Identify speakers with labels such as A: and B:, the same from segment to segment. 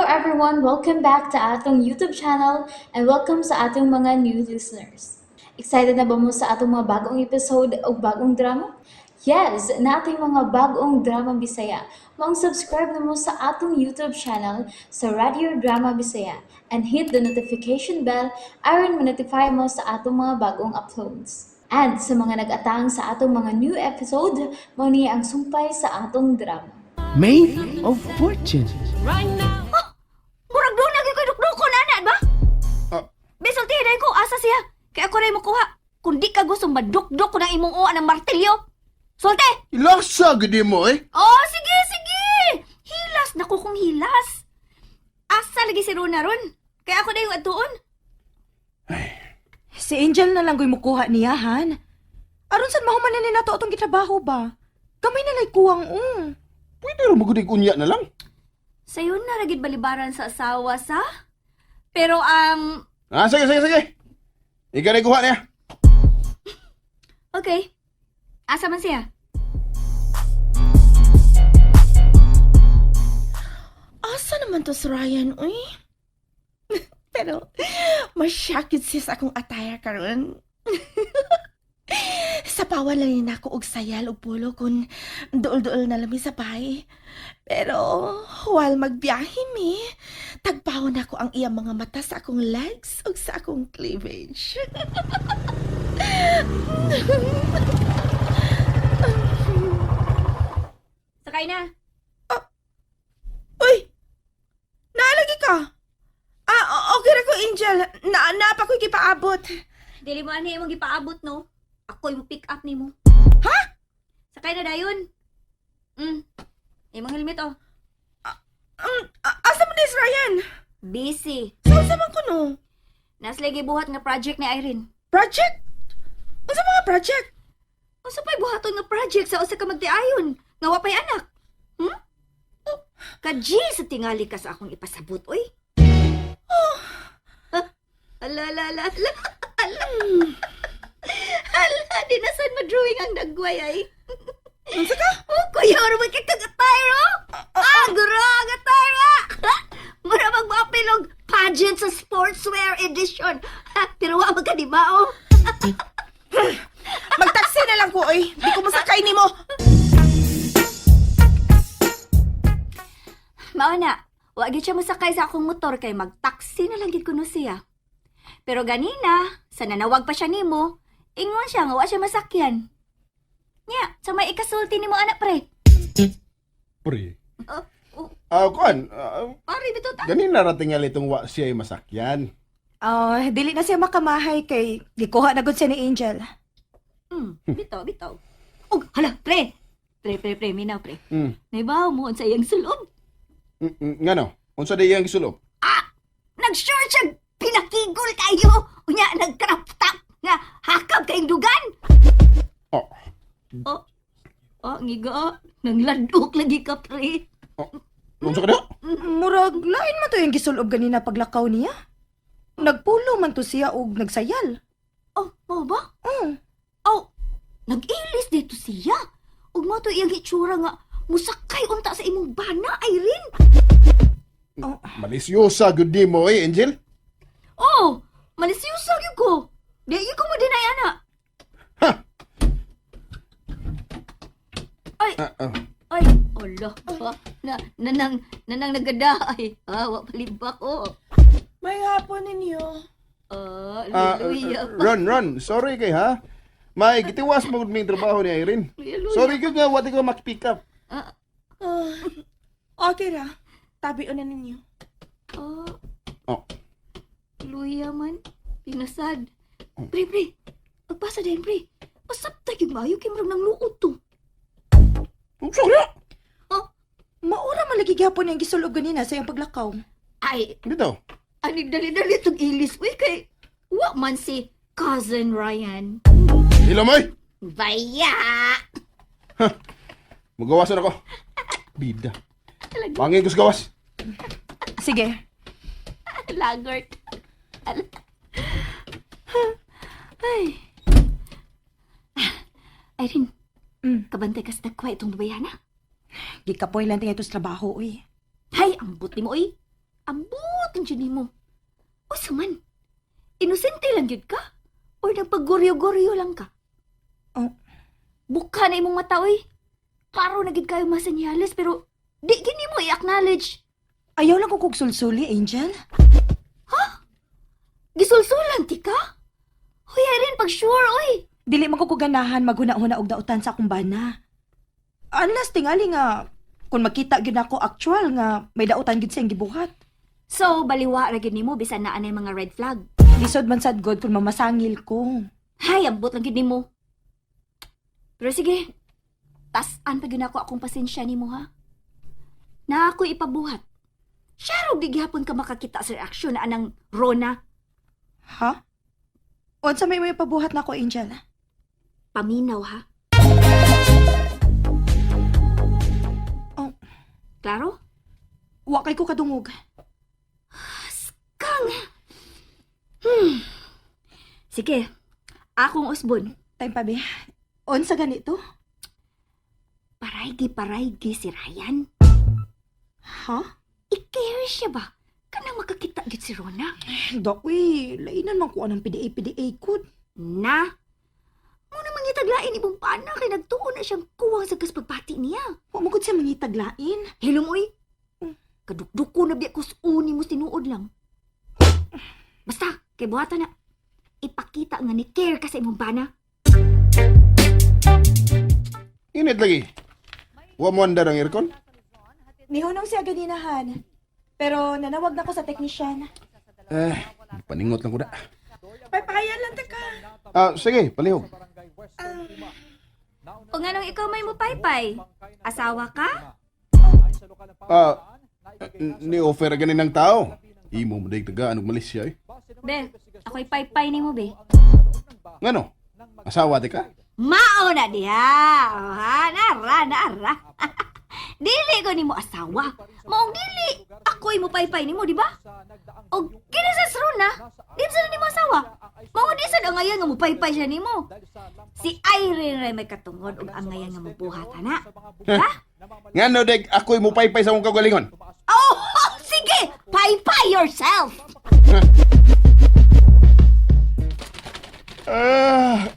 A: everyone! Welcome back to atong YouTube channel and welcome sa atong mga new listeners. Excited na ba mo sa atong mga bagong episode o bagong drama? Yes, nating mga bagong drama Bisaya. Maong subscribe na mo sa atong YouTube channel sa Radio Drama Bisaya and hit the notification bell aron ma-notify mo sa atong mga bagong uploads. And sa mga nag-atang sa atong mga new episode, mao ni ang sumpay sa atong drama.
B: Maid of Fortune.
C: Murag doon lagi ko'y dukdukon, ana ba?
D: Ah.
C: Bisulti dahil ko, asa siya? Kaya ako rin makuha. Kung di ka gusto, madukduk ko ng imong uwa ng martilyo. Sulti!
D: Ilasa gid mo eh.
C: Oh, sige, sige! Hilas na ko kung hilas. Asa lagi si Rona ron? Kaya ako na yung atuon.
E: Si Angel na lang ko'y mukuha niya, han. Aron sad mahuman na ni nato atong gitrabaho ba? Gamay na lay kuwang ung.
D: Pwede ra magudig unya na lang.
C: Sayo na ragid balibaran sa asawa sa? Pero ang...
D: Ah, sige, sige, sige. Ikaw na kuha niya.
C: Okay. Asa man siya?
F: Asa naman to si Ryan, uy? Pero, masyakit siya sa akong attire karon. Sa pawan lang na ako og sayal og pulo kun duol-duol na lami sa bahay. Pero, while magbiyahe mi, tagpawon ako ang iyang mga mata sa akong legs ug sa akong cleavage.
C: Sakay na.
F: Uy! Naalagi ka! Ah, okay ra ko, Angel. Na napa ko'y gipaabot.
C: Dili mo ani imong gipaabot, no? Ako yung pick up nimo. Ha? Sakay na dayon. Imong helmet oh.
F: Asa man is Ryan?
C: Busy.
F: Saan sa man ko no?
C: Nas lagi buhat nga project ni Irene.
F: Project? Unsa mga project?
C: Unsa pay buhaton nga project sa usa ka magtiayon nga wa pay anak? Oh, Kaji sa tingali ka sa akong ipasabot, oy. Oh. Ala, ala, ala, ala. Ala. Ala, di na sad ma-drawing ang dagway ay.
F: Unsa ka?
C: Oh, kuya, ano ba kay kag-attire, oh? Ah, gura, ang attire, ah! Mura magmapilog pageant sa sportswear edition. Ha, pero wa magka, di ba, oh?
F: Magtaksi na lang ko, oy. Di ko masakay nimo.
C: Mao na, wa gyud siya mosakay sa akong motor kay magtaksi na lang gid kuno siya. Pero ganina, sa nanawag pa siya nimo, ingon siya nga wa siya masakyan. Nya, sa may ikasulti nimo anak pre.
D: Pre.
C: Oh, oh,
D: Ah, kuan. Ah,
C: pare bitaw ta.
D: ganin na ratingal itong wa siya ay masakyan.
E: Oh, dili na siya makamahay kay gikuha na gud siya ni Angel.
C: Bitaw, bitaw. Og hala pre. Pre, pre, pre, minaw pre. Naibaw mo unsa iyang sulob.
D: Ngano? Unsa day iyang gisulob?
C: Nag-short siya pinakigol kayo. Unya nag-crop top nga hakab kayong dugan.
D: Oh.
C: Oh. Oh, ngigo. Nangladok lagi ka pre.
D: Oh. Unsa ka daw?
E: Murag lain man to yung gisulob ganina paglakaw niya. Nagpulo man to siya og nagsayal.
C: Oh, mao ba?
E: Mm.
C: Oh, nag-ilis dito siya. Ug mo to iyang hitsura nga musakay unta sa imong bana, Irene.
E: Oh.
D: Malisyosa gud nimo eh, Angel.
C: Oh, malisyosa gyud ko. Di ko mo dinay ana.
D: Ha.
C: Ay,
D: Ah, ah.
C: ay, ala. Ha, na nanang nanang nagada ay. Ah, wa palibak ko.
F: May hapon ninyo.
C: Ah,
D: Ah,
C: luya.
D: run, run. Sorry kay ha. May gitiwas mo gud ming trabaho ni Irene.
C: Luya.
D: Sorry gud nga wa di ko mak-pick up.
C: Ah,
F: Ah, okay ra. Tabi na ninyo.
C: ah,
D: Oh.
C: luya man. Pinasad. Pre, pre. Pagpasa din, pre. Pasabtay gyud maayo kay murag nang luot to.
D: Unsa ka?
C: Oh,
E: Maura man lagi gyapon yung gisulob ganina sa iyang paglakaw.
C: ay,
D: Dito.
C: Ani dali-dali itong ilis. Uy, kay wa man si Cousin Ryan.
D: Hilamay.
C: Baya!
D: Magawasan ako. Bida. Pangin ko sa gawas.
E: Sige.
C: Lagart. Ala. Ay. Ah, Irene, kabantay ka sa dagkway itong dubayana.
E: Gikapoy lang tingay to sa trabaho, uy.
C: Hay, ang buti mo, uy. Ambot ang dyan nimo. Usa man, inosente lang gyud ka? Or nagpaguryo-guryo lang ka?
E: Oh.
C: Buka na imong mata, oy. Klaro na gid kayo masenyales, pero di gini mo i-acknowledge.
E: Ayaw lang ko kog sulsuli, Angel.
C: Gisulsulan ti ka? Hoy, Irene, pag sure, oy.
E: Dili man ko ganahan maghuna-huna og dautan sa akong bana. Unless tingali nga kung makita gyud nako actual nga may dautan gyud siyang gibuhat.
C: So, baliwa ra gyud nimo bisan naa nay mga red flag.
E: Lisod man sad god kung mamasangil ko.
C: Hay, ambot lang gyud nimo. Pero sige, tas-an pa gyud nako akong pasensya nimo ha. Na ako ipabuhat. Siya raw di gihapon ka makakita sa reaksyon na anang Rona.
E: Ha? Unsa may may pabuhat nako, Angel?
C: Paminaw ha.
E: Oh.
C: Klaro?
E: Wa kay ko kadungog.
C: Kang! Sige, akong usbon.
E: Time pa be. Unsa ganito?
C: Paraygi-paraygi si Ryan.
E: Ha?
C: I-care siya ba? Kanang makakita gid si Rona.
E: Dok, uy, lainan man ko anang PDA-PDA ko.
C: Na! Muna mangitaglain ibong pana kay nagtuo na siyang kuwang sa gas pagbati niya.
E: Wa mo gud siya mangitaglain.
C: Hilom oy. Kadukduko na biya kus uni mo tinuod lang. Basta, kay buhatan na. Ipakita nga ni care ka sa imong bana.
D: Init lagi. Wa mo andar ang aircon?
E: Nihunong siya ganinahan. Pero nanawag na ko sa technician.
D: Eh, paningot lang ko na.
F: Paypayan lang ta ka.
D: Ah, sige, palihog.
C: O nga nang ikaw may mupaypay. Asawa ka?
D: Ah, ni-offer ganin ng tao. Imo mo daig tagaan og Malaysia eh.
C: Be, ako'y paypay nimo be.
D: Ngano? Asawa di ka?
C: Mao na diha. Oh, ha, nara, nara. Dili ko nimo asawa. Maong dili. Ako'y mupaypay nimo, di ba? O kini sa Rona, di sa nimo asawa. Mao di sad ang ngayon nga mupaypay siya nimo. Si Irene ray may katungod og ang ngayon nga mubuhat ana. Ha?
D: Ngano deg ako'y mupaypay sa akong kaugalingon?
C: Oh, sige, paypay yourself.
D: Ah,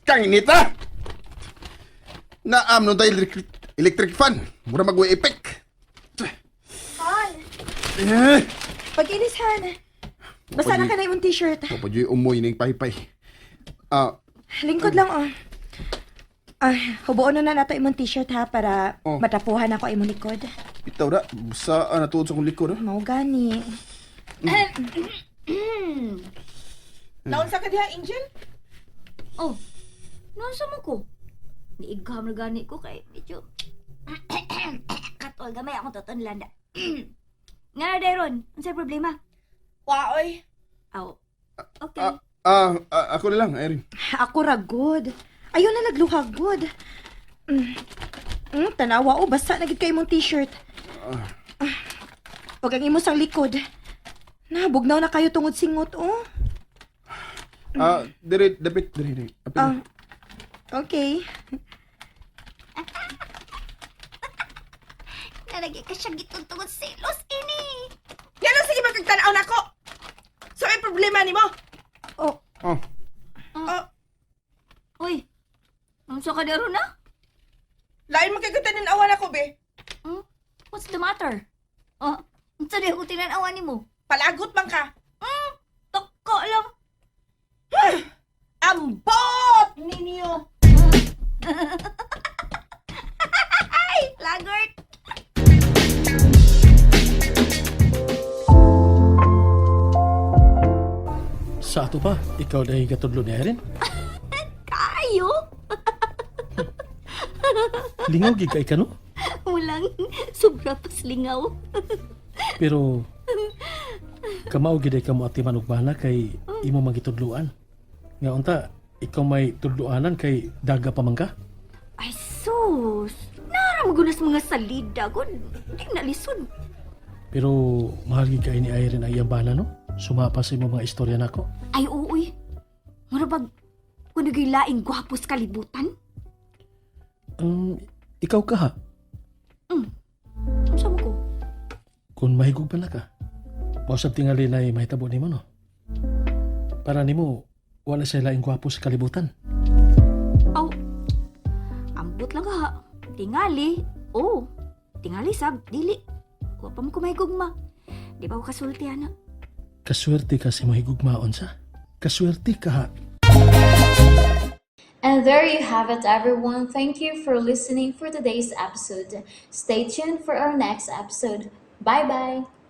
D: kang init ah. Naam nun tayo electric fan. Mura mag effect.
E: Han,
D: Eh,
E: pag-inis, Han. Basta na ka na imong t-shirt.
D: Papadyo'y umoy ning paypay. Ah,
E: Lingkod lang, oh. Ay, hubuon na na nato imong t-shirt ha para
D: Oh.
E: matapuhan ako imong likod.
D: itaw na. Basta natuod sa akong likod. Ah.
E: Mao gani.
F: Naunsa ka diha, Angel?
C: Oh, noon sa mo ko? Niigham na gani ko kay medyo katol gamay akong tutunlan na. Nga na Deron, unsay problema?
F: Wa oy.
C: Aw. Okay.
D: Ah, ako na lang, Irene.
E: Ako ra good. Ayaw na nagluha good. Mm. Tanawa oh, basta na gid kay imong t-shirt. Ah. Og ang imo sang likod. Na, bugnaw na kayo tungod singot oh.
D: Ah, dire, dapit, dire, dire. Apil.
E: Ah. Okay.
C: Nalagi ka siya gitungtungod silos ini.
F: Ngano sige magkagtan-aw nako? So may problema nimo?
E: Oh,
D: Oh,
F: Oh,
C: Uy. Unsa ka Deron na?
F: lain magkagtanan-awan ako be.
C: Hmm? What's the matter? Oh, unsa di ako tinanawan nimo?
F: Palagot man ka.
C: Tako lang.
F: Ambot ninyo.
C: Ay, laggard.
G: Sa ato pa, ikaw dahil katudlo ni Erin.
C: Kayo?
G: Lingaw gid kay kano.
C: Walang sobra pas lingaw.
G: Pero kamao gid ay kamo atiman og bana kay imo magitudloan. Nga unta, ikaw may tudloanan kay daga pa man ka.
C: Ay, sus. Naram gunas mga salida ko. Di na lisod.
G: Pero mahal gid kay ni Irene ang iyang bana no. Sumapa sa imo mga istorya nako.
C: Ay, uuy. Mura bag, kung naging laing gwapo sa kalibutan?
G: Ikaw ka ha.
C: Unsa mo ko?
G: Kung mahigog pa na ka, pausap tingali na mahitabo nimo, no? Para nimo, wala siya laing gwapo sa kalibutan.
C: Aw, ambot lang ka ha. Tingali, oh. Tingali sab, dili. Wa pa mo ko mahigugma. Di ba ko kasulti, ana?
G: Kaswerte ka sa mahigugmaon sa. Kaswerte ka ha.
A: And there you have it, everyone. Thank you for listening for today's episode. Stay tuned for our next episode. Bye bye.